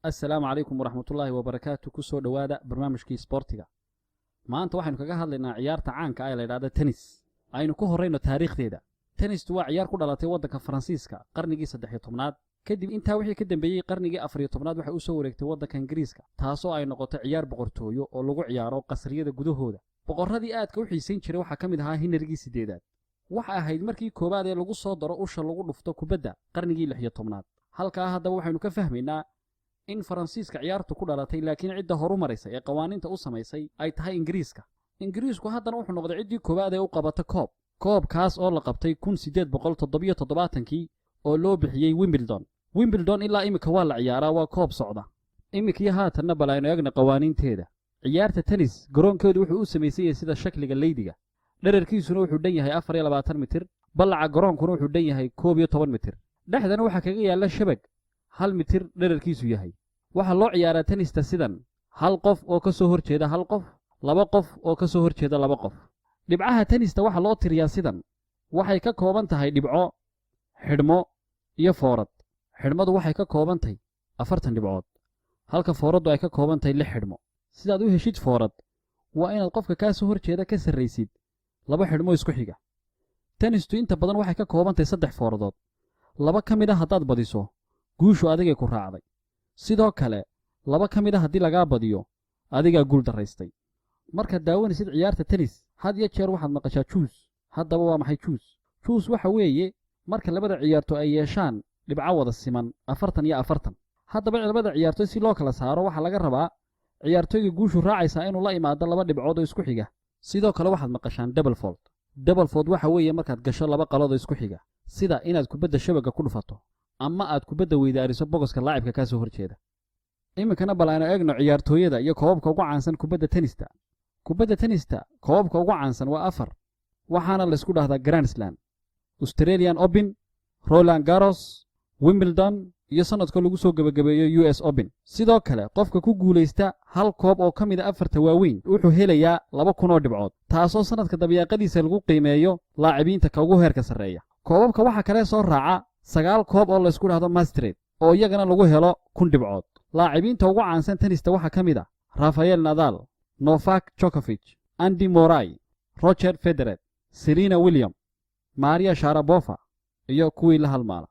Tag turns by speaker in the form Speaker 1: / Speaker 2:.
Speaker 1: Assalaamu calaykum waraxmatullaahi wabarakaatu. Kusoo dhowaada barnaamijkii sboortiga. Maanta waxaynu kaga hadlaynaa ciyaarta caanka ah ee la ydhahda tennis. Aynu ku horrayno taariikhdeeda. Tennistu waa ciyaar ku dhalatay waddanka Faransiiska qarnigii 13aad. Kadib intaa wixii ka dambeeyey qarnigii 14aad waxay u soo wareegtay waddanka Ingiriiska, taasoo ay noqotay ciyaar boqortooyo oo lagu ciyaaro qasriyada gudahooda. Boqorradii aadka u xiisayn jiray waxaa ka mid ahaa Henrygii Sideedaad. Waxa ahayd markii koowaad ee lagu soo daro usha lagu dhufto kubadda qarnigii 16aad. Halkaa haddaba waxaynu ka fahmaynaa in Faransiiska ciyaartu ku dhalatay, laakiin cidda horu maraysa ee qawaaniinta u samaysay ay tahay Ingiriiska. Ingiriisku haddana wuxuu noqday ciddii koowaad ee u qabata koob, koobkaas oo la qabtay 1877kii oo loo bixiyey Wimbledon. Wimbledon ilaa iminka waa la ciyaaraa, waa koob socda iminkii haatanna. Bal aynu eegna qawaaniinteeda. Ciyaarta tennis garoonkeedu wuxuu u samaysan yahay sida shakliga leydiga. Dherarkiisuna wuxuu dhan yahay 24 mitir, ballaca garoonkuna wuxuu dhan yahay 11 mitir. Dhexdana waxaa kaga yaalla shabag 1 mitir dherarkiisu yahay. Waxaa loo ciyaaraa tenista sidan: hal qof oo ka soo hor jeeda hal qof, laba qof oo ka soo hor jeeda laba qof. Dhibcaha tenista waxaa loo tiriyaa sidan: waxay ka kooban tahay dhibco, xidhmo iyo foorad. Xidhmadu waxay ka kooban tahay 40 dhibcood, halka fooraddu ay ka kooban tahay lix xidhmo. Sidaad u heshid foorad, waa inaad qofka kaa soo hor jeeda ka sarraysid laba xidhmo isku xiga. Tenistu inta badan waxay ka kooban tahay saddex fooradood. Laba ka mid a haddaad badiso, guushu adigay ku raacday. Sidoo kale laba ka mid a haddii lagaa badiyo, adigaa guul darraystay. Markaad daawanaysid ciyaarta tennis, had iyo jeer waxaad maqashaa "juus". Haddaba waa maxay juus? Juus waxa weeye marka labada ciyaarto ay yeeshaan dhibco wada siman, 40 iyo 40. Haddaba labada ciyaartoy si loo kala saaro, waxaa laga rabaa ciyaartoyga guushu raacaysaa inuu la imaado laba dhibcood oo isku xiga. Sidoo kale waxaad maqashaan double fault. Double fault waxa weeye markaad gasho laba qalood oo isku xiga, sida inaad kubadda shabaga ku dhufato ama aad kubadda weydaariso bogoska laacibka kaa soo horjeeda. Iminkana bal aynu eegno ciyaartooyada iyo koobabka ugu caansan kubadda tenista. Kubadda tenista koobabka ugu caansan waa afar, waxaana laysku dhahdaa Grand Slam: Australian Open, Roland Garros, Wimbledon iyo sannadka lagu soo gebagabeeyo US Open. Sidoo kale qofka ku guulaysta hal koob oo ka mid a afarta waaweyn wuxuu helayaa 2000 oo dhibcood, taasoo sannadka dabayaaqadiisa lagu qiimeeyo laacibiinta ka ugu heerka sarreeya. Koobabka waxaa kale soo raaca sagaal koob oo laysku dhahdo Masters, oo iyagana lagu helo 1000 dhibcood. Laacibiinta ugu caansan tenista waxaa ka mid a Rafael Nadal, Novak Djokovic, Andy Murray, Roger Federer, Serena Williams, Maria Sharapova iyo kuwii la halmaala.